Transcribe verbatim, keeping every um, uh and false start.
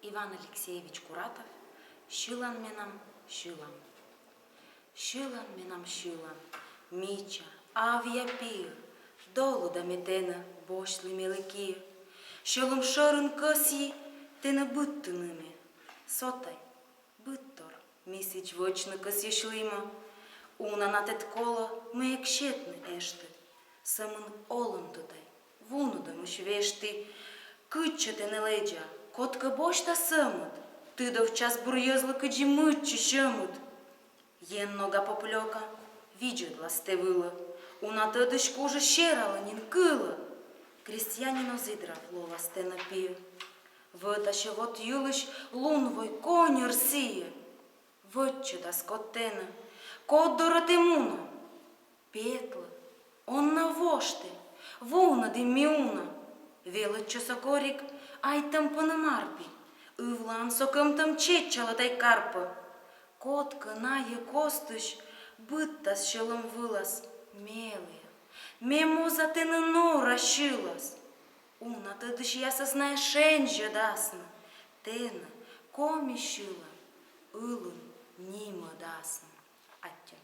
Иван Алексеевич Куратов. Сьылан менам, сьылан. Сьылан менам, сьылан, мича, авъя пиӧ, долыда ме тэнӧ босьтлі мелі киӧ. Сьӧлӧм шӧрын кӧсйи тэнӧ быдтыны ме. Со тай быдтор, ми сідз вӧчны кӧсйысьлімӧ. Уна на тэд колӧ, мый эг сетны эшты. Сӧмын олӧмтӧ тай вунӧдӧмысь вешті. Кытчӧ тэнӧ лэдза, кодкӧ босьта сӧмыт, тыдовтчас бур йӧзлы кыдзи мыччы сьӧмыт. Ен нога поплёка видзӧдлас тэ вылӧ, уна тӧдысь кужӧ сералӧ нин кылӧ. Крестьянин оз идрав лолас тэнӧ пиӧ. Вӧтасьӧ вот йылысь лун-вой коньӧр сійӧ. Вӧтчӧдас код тэнӧ, код дорӧ тэ мунан. Петлӧ, он на воштӧй, вунӧдім ми уна. Велӧдчӧ со кориг, айттӧм пӧ нӧ марпи. Ывлаын со кӧмтӧм чеччалӧ тай карпӧ. Кодкӧ найӧ костысь быдтас сьӧлӧм вылас меліӧ. Ме моз тэнӧ нора сьылас. Уна тӧдысьясӧс найӧ шензьӧдасны. Тэнӧ, коми сьылан, ылын нимӧдасны. Аттьӧ.